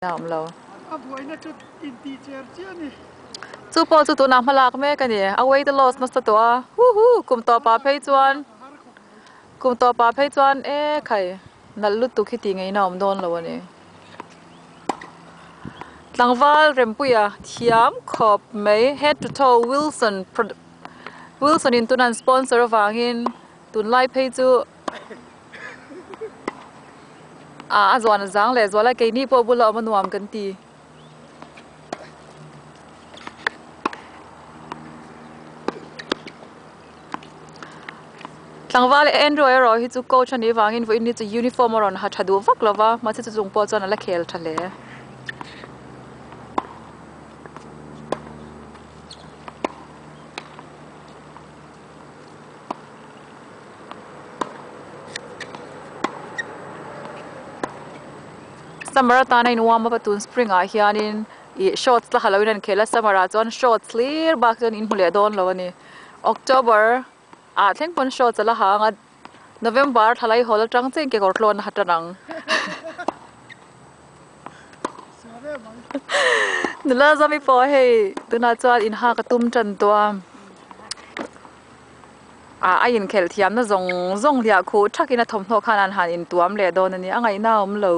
A awm lo. A buaina chu intih cher chiah a ni. Chu pawh chu tunah hma lak mek a ni. A weight loss nasa tawh a. Huhu! Kum tawpah phei chuan kum tawpah phei chuan e khai nalh lutuk hi tih ngeiin a awm dawn lo a ni. Tlangval Rempuia thiam khawp mai head to toe Wilson Wilson in tuna an sponsor avangin tunlai phei chu Ah a zuan a zang leh zual a keini pawh bula awm a nuam kan ti. Tlangval Andrew erawh hi chu coach a nih vangin vawiin ni chu uniform a rawn ha tha duh vak lo va mahse chu chung pawh chuan a la khel tha hle. Summer atana in warm up a tun spring ah hianin ih shorts la ha loin an khel a summer ah chuan shorts hlir bak chuan in hmu leh dawn lo a ni October ah thleng pawn shorts a la ha ang a November thla lai hawl atang chiah in kekawr tlawn a ha tan ang nula zami pawh hei tunah chuan inhak a tum tan tawh a. Ah a inkhelh thiamna zawng zawng hliah khuh thakin a thawmhnaw khan an han intuam leh dawn a ni a ngaihna a awm lo.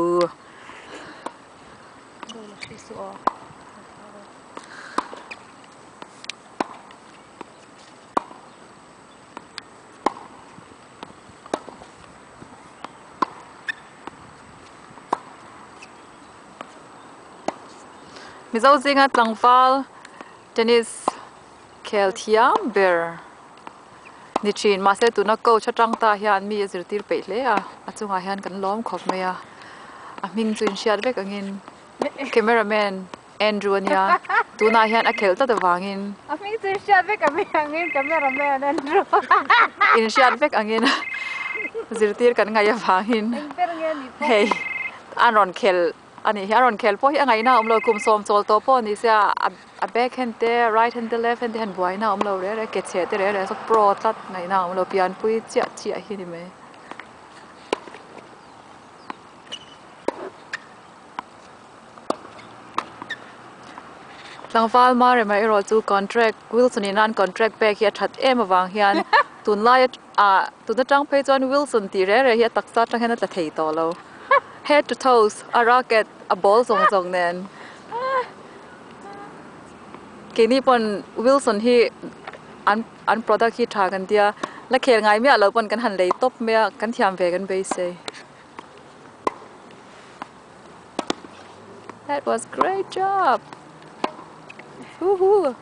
Mizo zinga tlangval tennis Khel thiam ber ni thin mahse tuna coach atang ta hian mi a zirtir peih hle a a chungah hian kan lawm khawp mai a a hming chu inhriat vek angin camera man Andrew ania tunah hian a khelh tlat avangin A hming chu inhriat vek angin camera man Andrew inhriat vek angin zirtir kan ngaih avangin hei an rawn khel A nih hi a rawn khel pawh hi a ngaihna a awm lo kum sawm chawl tawh pawh ni sia a back hand te right hand te left hand te hian buaina a awm lo reh reh ke chhe te reh reh saw pro tlat ngaihna a awm lo pianpui chiah chiah hi a ni mai. Tlangval Marema erawh chu contract Wilson in an contract pek hi a that em avang hian tunlai ah tun atang phei chuan Wilson tih reh reh hi a taksa atang hian a tla thei tawh lo. Head to toes a racket a ball zawng zawng nen keini pawn Wilson hi an an product hi tha kan tia la khel ngai miah lo pawn kan han lei tawp mai a kan thiam ve kan beisei. That was great job! Woohoo!